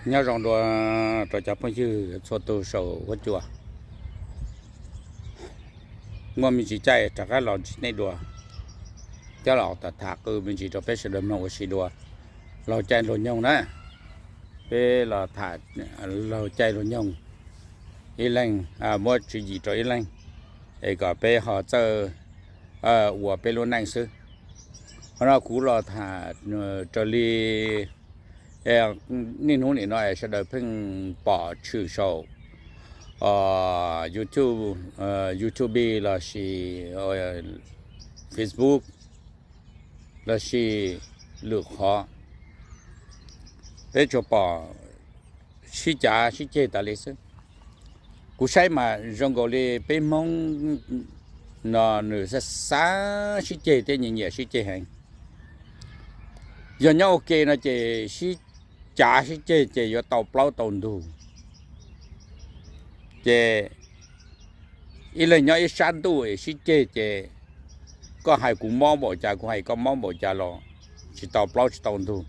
Nyob zoo dua rau cov phooj ywg txhua tus saum huab cua. Muaj me ntsis caij rov qab los ntsib nej dua, thiab los tham qw me ntsis rau peb sawv daws mloog ua si dua. Laug caij laug nyoog na, peb los tham laug caij laug nyoog, ib leeg muab tswv yim rau ib leeg, es kom peb ho txawj ua peb lub neej xwb. Qhov no kuv los tham raws li niaj hnub nim no sawv daws pheej pom tshwm saum YouTube, YouTube lossis Facebook lossis lwm qhov, peb tsuas pom sib cav sib ceg tas li xwb. Kuv saib mas zoo nkaus li peb Hmoob no nws xav xav sib ceg thiab nyiam nyiam sib ceg heev. Yog nyob ua ke no ces sib cav sib ceg ces yuav tau plaub tau ntug. Ces ib leeg nyob ib sab ntuj es sib ceg ces koj hais kuv mob npaum cas, kuv hais koj mob npaum cas los tsis tau plaub tsis tau ntug.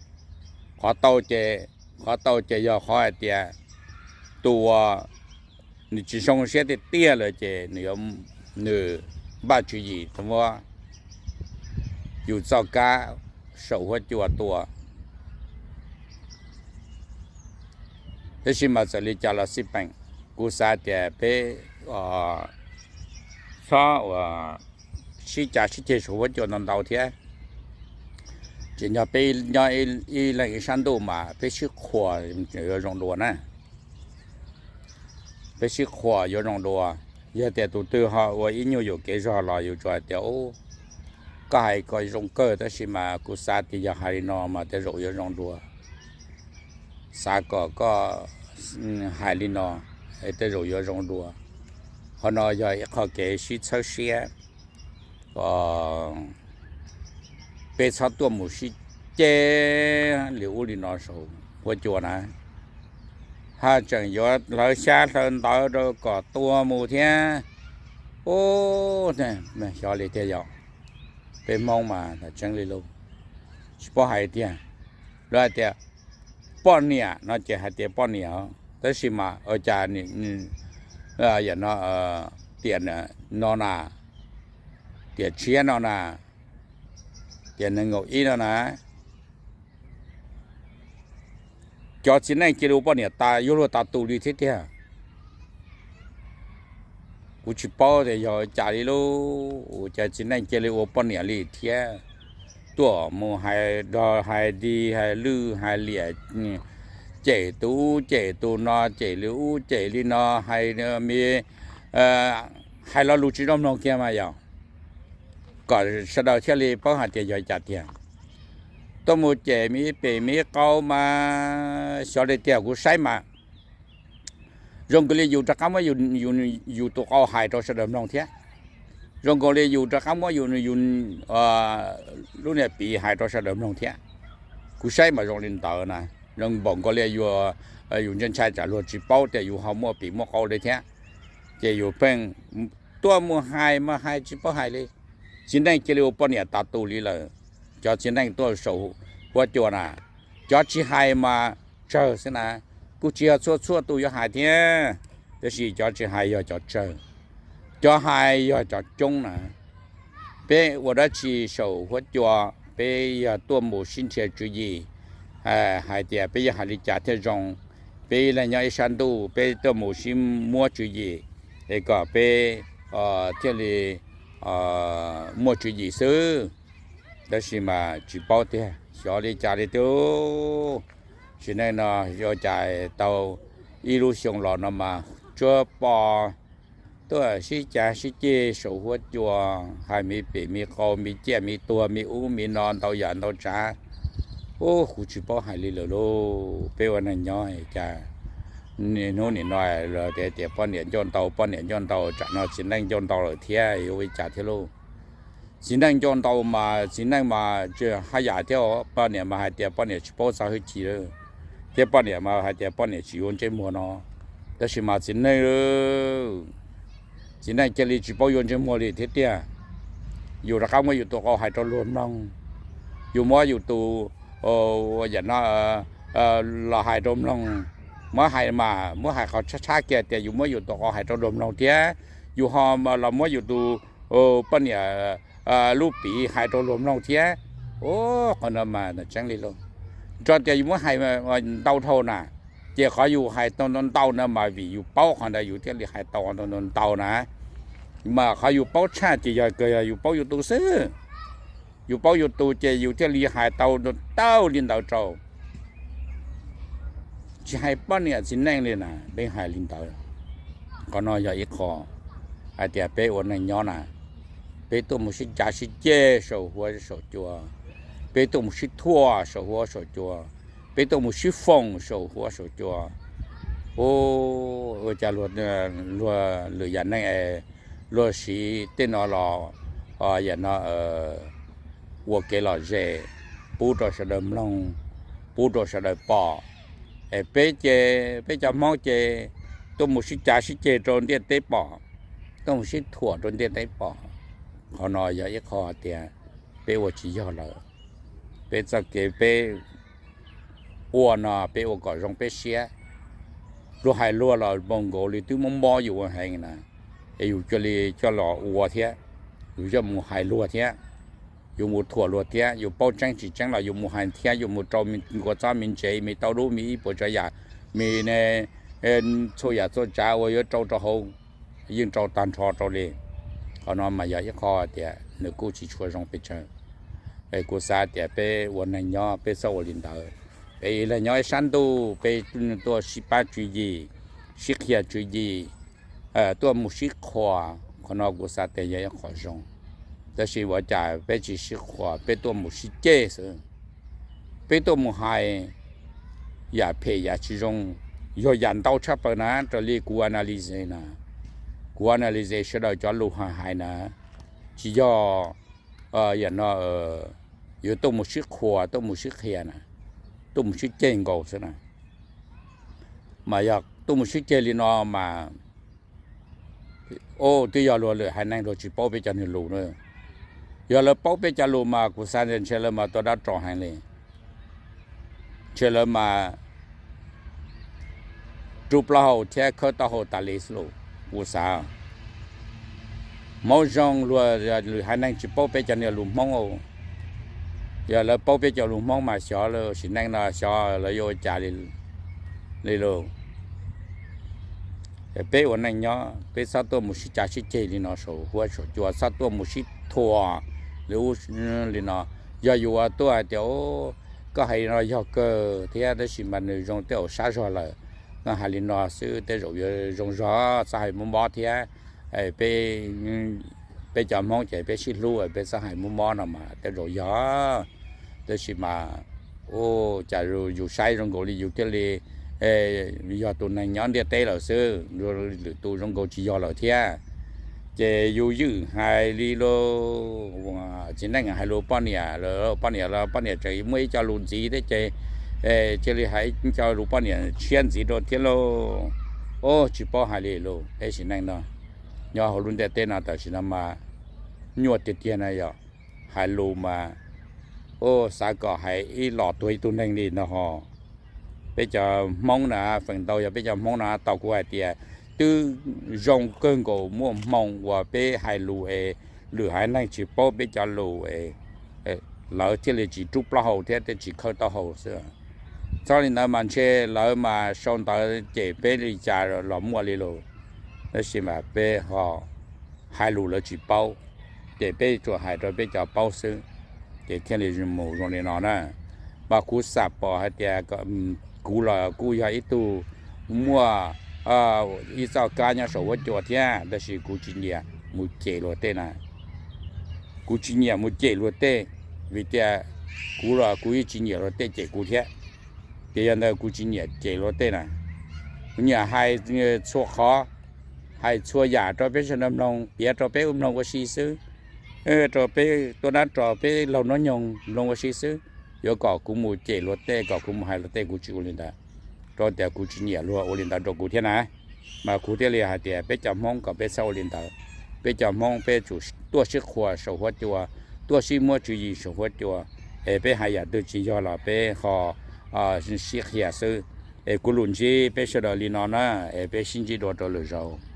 Qhov tau ces, qhov tau ces yog qhov hais tias tus uas nws tsis zoo siab tiag tiag lawm ces nws npaj tswv yim muab yus txoj kab saum huab cua tua. Tab sis mas txawm li cas los xij peem, kuv xav tias peb txhob uas sib cav sib ceg saum huab cua ntau ntau thiab. Tsis yog peb nyob ib leeg ib sab ntuj mas peb sib qhuas yuav zoo dua na. Peb sib qhuas yuav zoo dua. Yog tias tus twg ho ua ib nyuag yuam kev zog los yus tsuas hais tias, koj hais ko zoo kawg, tab sis mas kuv xav tias yog hais li no mas tej zaum yuav zoo dua. Xav kom koj hais li no, tej zaum yuav zoo dua. Qhov no yog ib qho kev sib txhawb siab, peb txhob tuaj mus sib ceg li ub li no saum huab cua na. Haj tseem yuav hlawv xyab hlawv ntawv rau kom tua mus thiab. Ub, xyov li tiag yog peb Hmoob mas tseeb li lauj. Tsis paub hais tiag. Lawv hais tias poj niam no ces hais tias poj niam, tab sis mas ua cas tiam no na, tiam tshiab no na, tiam nees nkaum ib no na, cov txiv neej cia li ua poj niam tas, yuav luag tas tus li thiab tiag. Kuv tsis paub tias yog cas li lauj, ua cas txiv neej cia li ua poj niam li thiab. Tuaj mus hais dog hais dig hais lwj hais liam, cem tus ub cem tus no, cem li ub cem li no, hais me, hais lo lus tsis zoo mloog kiag mas yog kom sawv daws thiaj li paub hais tias yog cas tiag. Tuaj mus cem me pem me qau mas xyov li tiag, kuv saib mas zoo nkaus li yus rov qab muab yus tus qau hais rau sawv daws mloog thiab. Zoo nkaus li yus rov qab muab yus lub niag piv hais rau sawv daws mloog thiab. Kuv saib mas zoo li ntawd na, zoo npaum nkaus li yus ntshai ntshai tsam luag tsis paub tias yus ho muaj piv muaj qau li thiab. Ces yus pheej tuaj mus hais mas hais tsis paub hais li. Txiv neej cia li ua poj niam tas tus li lawm. Cov txiv neej tuaj saum huab cua na, cov tsis hais mas tsawg xwb na, kuj tsis yog txhua txhua tus yuav hais thiab, tab sis cov tsis hais yog cov tsawg, cov hais yog cov coob na. Peb ua dab tsi saum huab cua, peb yog tuaj mus sib nrhiav tswv yim, hais tias peb yuav hais li cas thiaj zoo. Peb ib leeg nyob ib sab ntuj, peb tuaj mus sib muab tswv yim es kom peb thiaj li muaj tswv yim xwb. Tab sis mas tsis paub tiag xyov li cas li tiag. Txiv neej no yuav cas tau ib lub xyoo los no mas tsuas pom tuaj sib cav sib ceg saum huab cua, hais me pem me qau me ciaj me tuag me ub me no ntau yam ntau tsav. Ub, kuv tsis paub hais li lawm lauj. Peb ua neeg nyob cas hnub nim no los tias poj niam ncauj ntau, poj niam ncauj ntau, tsam no txiv neej ncauj ntau lawm thiab, yuav ua li cas thiab lauj. Txiv neej ncauj ntau mas txiv neej mas haj yam thiab, poj niam mas hais tias poj niam tsis paub txo hwj chim lawm, thiab poj niam mas hais tias poj niam tsis yuav ntsej muag no. Tab sis mas txiv neej, txiv neej cia li tsis paub yuav ntsej muag li thiab tiag. Yus rov qab muab yus tus qau hais rau luag mloog, yus muab yus tus, yam no, los hais rau mloog, muab hais mas muab hais qhov tshab tshab kiag tias yus muab yus tus qhov hais rau luag mloog thiab yus ho los muab yus tus poj niam lub piv hais rau luag mloog thiab. Qhov no mas tseeb li lauj. Tso tias yus muab hais ntau dhau na, ces qhov yus hais tau ntau na mas vim yus paub qhov ntawd yus thiaj li hais tau ntau na. Mas qhov yus paub tshaj ces yog yus paub yus tus xwb. Yus paub yus tus ces yus thiaj li hais tau ntau li ntawd rau. Tsis hais poj niam txiv neej li na, peb hais li ntawd. Qhov no yog ib qho hais tias peb ua neej nyob na, peb tuaj mus sib cav sib ceg saum huab saum cua, peb tuaj mus sib thuam saum huab saum cua, peb tuaj mus sib foom saum huab saum cua. Ua cas luag lwm yam neej es luag siv tej no los yam no ua kev lom zem pub rau sawv daws mloog, pub rau sawv daws pom. Es peb ces peb cov Hmoob ces tuaj mus sib cav sib ceg rau ntiaj teb pom, tuaj mus sib thuam rau ntiaj teb pom. Qhov no yog ib qho tias peb ua tsis yog lawm. Peb txoj kev peb ua no peb ua kom zoo peb siab. Luag hais luag los npaum nkaus li twb muab mob yus ua heev na, es yus cia li coj los ua thiab, yus coj mus hais luag thiab, yus mus thuam luag thiab, yus paub tseeb tsis tseeb los yus mus hais thiab, yus mus rau nkuas txob me ntsev me tau dub me ib puas tsav yam me txhua yam txhua tsav uas yuav rau rau hauv yeej rau tag nrho rau li. Qhov no mas yog ib qho tias nws kuj tsis tshua zoo pes tsawg. Es kuv xav tias peb ua neeg nyob peb txhob ua li ntawd. Peb ib leeg nyob ib sab ntuj peb tuaj sib pab tswv yim, sib qhia tswv yim, tuaj mus sib qhuas, qhov no kuv xav tias yog ib qho zoo. Tab sis ua cas peb tsis sib qhuas, peb tuaj mus sib ceg xwb, peb tuaj mus hais yam phem yam tsis zoo, yog yam ntau tshaj plaws na raws li kuv analyze na. Kuv analyze sawv daws cov lus hais hais na, tsis yog yam no yuav tuaj mus sib qhuas tuaj mus sib qhia na, tuaj mus sib ceg nkaus xwb na. Mas yog tuaj mus sib ceg li no mas twb yog luag lwm haiv neeg luag tsis paub peb cov niag lus na. Yog lawv paub peb cov lus mas kuv xav tias ntshe lawv mas tua dab ros heev li. Ntshe lawv mas rub plaub hau thiab khawb taub hau tas li xwb lauj. Kuv xav Hmoob zoo luag lwm haiv neeg tsis paub peb cov niag lus Hmoob. Yog lawv paub peb cov lus Hmoob mas xyov lawv sim neej no xyov lawv yuav ua cas li lauj. Peb ua neej nyob peb txhob tuaj mus sib cav sib ceg li no saum huab saum cua, txhob tuaj mus sib thuam li ub li no. Yog yus ua tuaj hais tias koj hais li no yog kawg thiab tab sis mas nws zoo tej zaum sab zog lawm. Koj hais li no xwb tej zaum yuav zoo zog, txhob hais muab mob thiab. Peb cov Hmoob ces peb sib hlub peb txhob hais muab mob no mas tej zaum yog. Tab sis mas cas yus saib zoo nkaus li yus thiaj li yog tus neeg nyob ntiaj teb lawm xwb, lwm tus zoo nkaus tsis yog lawm thiab. Ces yus ywm hais li lus, txiv neej hais lus poj niam, poj niam los poj niam tseem muaj ib co lus ntxiv thiab ces cia li hais ib co lus poj niam tshiab ntxiv rau thiab lauj. Tsis paub hais li lauj. Peb sim neej no nyob hauv lub ntiaj teb no tam sim no mas nyuaj tiag tiag na yom. Hais lus mas xav kom hais ib los tuag ib tug neeg li no ho. Peb cov Hmoob na, feem ntau yog peb cov Hmoob no tau kuv hais tias twb zoo kawg nkaus muaj hmoo uas peb hais lus es lwm haiv neeg tsis paub peb cov lus es lawv thiaj li tsis rub plaub hau thiab thiaj tsis khawb taub hau xwb. Txhob li ntawd mas ntshe lawv mas sau ntawv cem peb li cas los muaj li lauj. Tab sis mas peb ho hais lus lawv tsis paub, ces peb tsuas hais rau peb cov paub xwb, ces thiaj li mus zoo li no na. Mas kuv xam pom hais tias kuv los kuj yog ib tug muaj ib txoj kab nyob saum huab cua thiab, tab sis kuv tsis nyiam mus cem luag tej na. Kuv tsis nyiam mus cem luag tej, vim tias kuv los kuv yeej tsis nyiam luag tej cem kuv thiab. Ces yog ntawd kuv tsis nyiam cem luag tej na. Kuv nyiam hais txhua qhov, hais txhua yam rau peb sawv daws mloog, piav rau peb mloog ua si xwb, rau peb tuaj nab ros peb laug hnub nyoog mloog ua si xwb. Yuav kom kuv mus cem luag tej, kom kuv mus hais luag tej, kuv tsis ua li ntawd, rau tias kuv tsis nyiam luag ua li ntawd rau kuv thiab na. Mas kuv thiaj li hais tias peb cov Hmoob kom peb txhob ua li ntawd. Peb cov Hmoob peb tsum tuaj sib qhuas saum huab cua, tuaj sib muab tswv yim saum huab cua, es peb hais yam twg tsis yog los peb ho sib qhia xwb. Es kuv lus ntsib peb sawv daws li no na, es peb sib ntsib dua rau lwm zaus.